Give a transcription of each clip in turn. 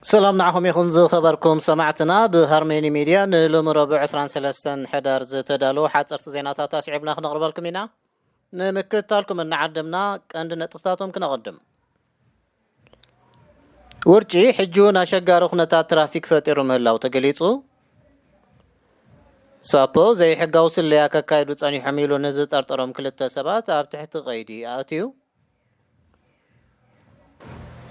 ሰላም ንዓኹም ይኹን ዝኸበርኩም ሰማዕትና። ብሃርሜኒ ሚድያ ንሎሚ ረቡዕ ዕስራን ሰለስተን ሕዳር ዝተዳለዉ ሓፀርቲ ዜናታት ኣስዒብና ክነቕርበልኩም ኢና። ንምክትታልኩም እናዓደምና ቀንዲ ነጥብታቶም ክነቐድም። ውርጪ ሕጂ እውን ኣሸጋሪ ኩነታት ትራፊክ ፈጢሩ ምህላው ተገሊጹ። ሳፖ ዘይሕጋዊ ስለያ ከካይዱ ጸኒሖም ኢሉ ንዝጠርጠሮም ክልተ ሰባት ኣብ ትሕቲ ቀይዲ ኣእትዩ።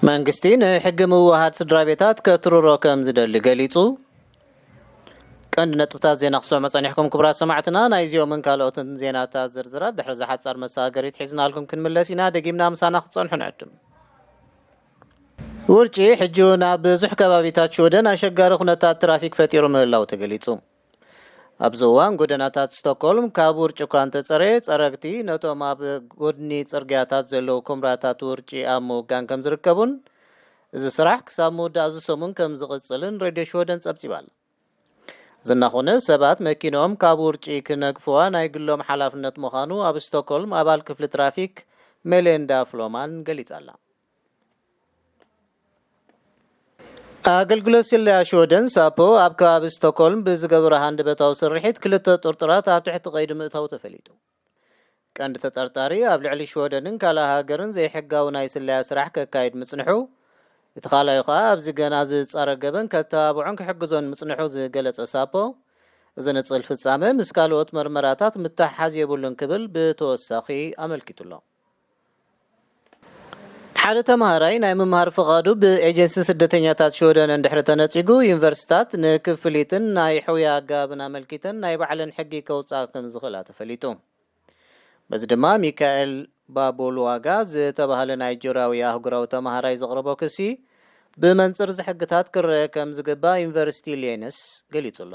መንግስቲ ንሕጊ ምውሃድ ስድራ ቤታት ከትርሮ ከም ዝደሊ ገሊጹ። ቀንዲ ነጥብታት ዜና ክሰምዑ ጸኒሕኩም ክቡራት ሰማዕትና። ናይዚኦምን ካልኦትን ዜናታት ዝርዝራት ድሕሪ ዝሓጻር መሰጋገሪት ሒዝናልኩም ክንምለስ ኢና። ደጊምና ምሳና ክትጸንሑ ንዕድም። ውርጪ ሕጂ እውን ኣብ ብዙሕ ከባቢታት ሽወደን ኣሸጋሪ ኩነታት ትራፊክ ፈጢሩ ምህላው ተገሊጹ። ኣብዚ እዋን ጎደናታት ስቶክሆልም ካብ ውርጪ እኳ እንተጸረየ፣ ጸረግቲ ነቶም ኣብ ጎድኒ ጽርግያታት ዘለዉ ኩምራታት ውርጪ ኣብ ምውጋን ከም ዝርከቡን እዚ ስራሕ ክሳብ ምውዳእ እዚ ሰሙን ከም ዝቕጽልን ሬድዮ ሽወደን ጸብጺባ ኣላ። እዚ እናኾነ፣ ሰባት መኪንኦም ካብ ውርጪ ክነግፍዋ ናይ ግሎም ሓላፍነት ምዃኑ ኣብ ስቶክሆልም ኣባል ክፍሊ ትራፊክ ሜሌንዳ ፍሎማን ገሊጻ ኣላ። ኣገልግሎት ስለያ ሽወደን ሳፖ ኣብ ከባቢ ስቶክሆልም ብዝገበሮ ሃንደበታዊ ስርሒት ክልተ ጥርጡራት ኣብ ትሕቲ ቀይዲ ምእታው ተፈሊጡ። ቀንዲ ተጠርጣሪ ኣብ ልዕሊ ሽወደንን ካልእ ሃገርን ዘይሕጋዊ ናይ ስለያ ስራሕ ከካይድ ምጽንሑ፣ እቲ ካልኣዩ ከኣ ኣብዚ ገና ዝጻረ ገበን ከተባብዖን ክሕግዞን ምጽንሑ ዝገለጸ ሳፖ፣ እዚ ንጽል ፍጻመ ምስ ካልኦት መርመራታት ምትሕሓዝ የብሉን ክብል ብተወሳኺ ኣመልኪቱ ኣሎ። ሓደ ተምሃራይ ናይ ምምሃር ፍቓዱ ብኤጀንሲ ስደተኛታት ሽወደን እንድሕሪ ተነጺጉ፣ ዩኒቨርሲታት ንክፍሊትን ናይ ሕውያ ኣገባብን ኣመልኪተን ናይ ባዕለን ሕጊ ከውጽኣ ከም ዝኽእላ ተፈሊጡ። በዚ ድማ ሚካኤል ባቦልዋጋ ዝተባህለ ናይጀርያዊ ኣህጉራዊ ተምሃራይ ዘቕረቦ ክሲ ብመንጽር እዚ ሕግታት ክረአ ከም ዝግባእ ዩኒቨርሲቲ ሌንስ ገሊጹ ኣሎ።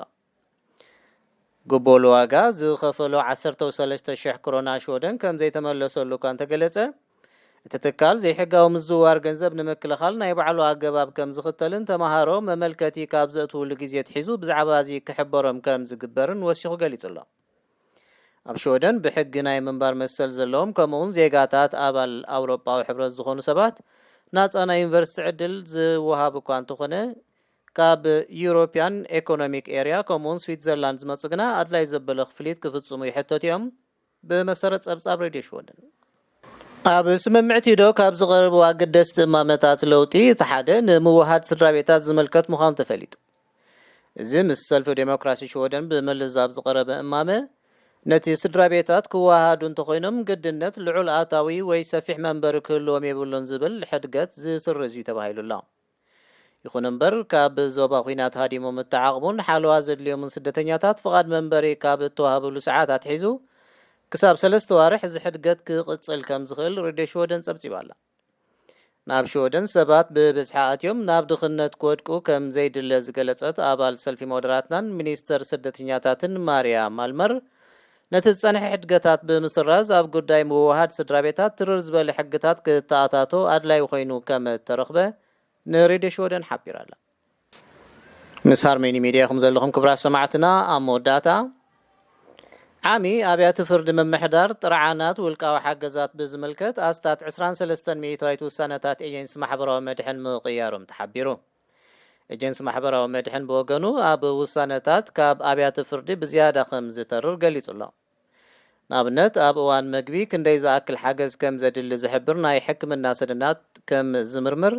ግቦ ዋጋ ዝኸፈሎ ዓሰርተ ሰለስተ ሽሕ ክሮና ሽወደን ከም ዘይተመለሰሉ እኳ እንተገለጸ፣ እቲ ትካል ዘይሕጋዊ ምዝውዋር ገንዘብ ንምክልኻል ናይ ባዕሉ ኣገባብ ከም ዝኽተልን ተምሃሮ መመልከቲ ካብ ዘእትውሉ ግዜ ኣትሒዙ ብዛዕባ እዚ ክሕበሮም ከም ዝግበርን ወሲኹ ገሊጹ ኣሎ። ኣብ ሽወደን ብሕጊ ናይ ምንባር መሰል ዘለዎም ከምኡውን ዜጋታት ኣባል ኣውሮጳዊ ሕብረት ዝኾኑ ሰባት ናጻ ናይ ዩኒቨርሲቲ ዕድል ዝወሃብ እኳ እንተኾነ፣ ካብ ዩሮፒያን ኤኮኖሚክ ኤርያ ከምኡውን ስዊትዘርላንድ ዝመጹ ግና ኣድላይ ዘበለ ክፍሊት ክፍጽሙ ይሕተቱ እዮም። ብመሰረት ጸብጻብ ሬድዮ ሽወደን፣ ኣብ ስምምዕ ቲዶ ካብ ዝቐረቡ ኣገደስቲ እማመታት ለውጢ እቲ ሓደ ንምውሃድ ስድራ ቤታት ዝምልከት ምዃኑ ተፈሊጡ። እዚ ምስ ሰልፊ ዴሞክራሲ ሽወደን ብምልዛብ ዝቐረበ እማመ፣ ነቲ ስድራ ቤታት ክወሃሃዱ እንተኾይኖም ግድነት ልዑል ኣታዊ ወይ ሰፊሕ መንበሪ ክህልዎም የብሉን ዝብል ሕድገት ዝስርዝ እዩ ተባሂሉ ኣሎ። ይኹን እምበር፣ ካብ ዞባ ኲናት ሃዲሞም እተዓቕቡን ሓለዋ ዘድልዮምን ስደተኛታት ፍቓድ መንበሪ ካብ እተዋህብሉ ሰዓት ኣትሒዙ ክሳብ ሰለስተ ዋርሕ እዚ ሕድገት ክቕጽል ከም ዝኽእል ሬድዮ ሽወደን ጸብጺባ ኣላ። ናብ ሽወደን ሰባት ብብዝሒ ኣትዮም ናብ ድኽነት ክወድቁ ከም ዘይድለ ዝገለጸት ኣባል ሰልፊ ሞደራትናን ሚኒስተር ስደተኛታትን ማርያ ማልመር፣ ነቲ ዝጸንሐ ሕድገታት ብምስራዝ ኣብ ጉዳይ ምውሃድ ስድራ ቤታት ትርር ዝበለ ሕግታት ክተኣታቶ ኣድላዪ ኮይኑ ከም እተረኽበ ንሬድዮ ሽወደን ሓቢራ ኣላ። ምስ ሃርሜኒ ሚድያ ኢኹም ዘለኹም ክቡራት ሰማዕትና። ኣብ መወዳእታ፣ ዓሚ ኣብያተ ፍርዲ ምምሕዳር ጥርዓናት ውልቃዊ ሓገዛት ብዝምልከት ኣስታት ዕስራን ሰለስተን ሚእታዊት ውሳነታት ኤጀንሲ ማሕበራዊ መድሕን ምቕያሮም ተሓቢሩ። ኤጀንሲ ማሕበራዊ መድሕን ብወገኑ፣ ኣብ ውሳነታት ካብ ኣብያተ ፍርዲ ብዝያዳ ከም ዝተርር ገሊጹ ኣሎ። ንኣብነት፣ ኣብ እዋን መግቢ ክንደይ ዝኣክል ሓገዝ ከም ዘድሊ ዝሕብር ናይ ሕክምና ሰነዳት ከም ዝምርምር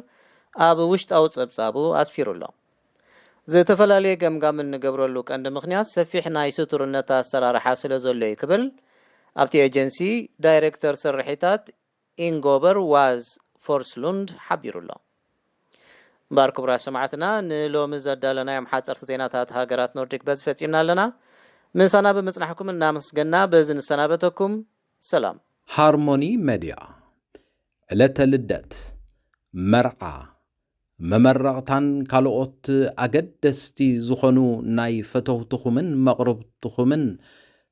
ኣብ ውሽጣዊ ጸብጻቡ ኣስፊሩ ኣሎ። ዝተፈላለየ ገምጋም እንገብረሉ ቀንዲ ምኽንያት ሰፊሕ ናይ ስቱርነት ኣሰራርሓ ስለ ዘሎ እዩ ክብል ኣብቲ ኤጀንሲ ዳይሬክተር ስርሒታት ኢንጎበር ዋዝ ፎርስሉንድ ሓቢሩ ኣሎ። እምበኣር ክቡራት ሰማዕትና፣ ንሎሚ ዘዳለናዮም ሓጸርቲ ዜናታት ሃገራት ኖርዲክ በዚ ፈጺምና ኣለና። ምሳና ብምጽናሕኩም እናመስገና በዚ ንሰናበተኩም። ሰላም። ሃርሞኒ መድያ፣ ዕለተ ልደት፣ መርዓ፣ መመረቕታን ካልኦት ኣገደስቲ ዝኾኑ ናይ ፈተውትኹምን መቕርብትኹምን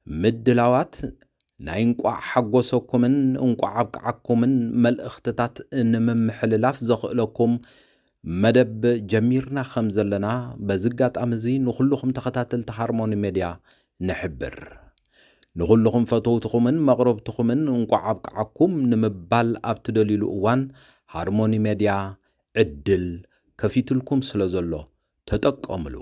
ምድላዋት ናይ እንቋዕ ሓጎሰኩምን እንቋዕ ኣብቅዓኩምን መልእኽትታት ንምምሕልላፍ ዘኽእለኩም መደብ ጀሚርና ከም ዘለና በዚ ኣጋጣሚ እዚ ንኹልኹም ተኸታተልቲ ሃርሞኒ ሜድያ ንሕብር። ንኹልኹም ፈተውትኹምን መቕረብትኹምን እንቋዕ ኣብቅዓኩም ንምባል ኣብ ትደልዩሉ እዋን ሃርሞኒ ሜድያ ዕድል ከፊትልኩም ስለ ዘሎ ተጠቀምሉ።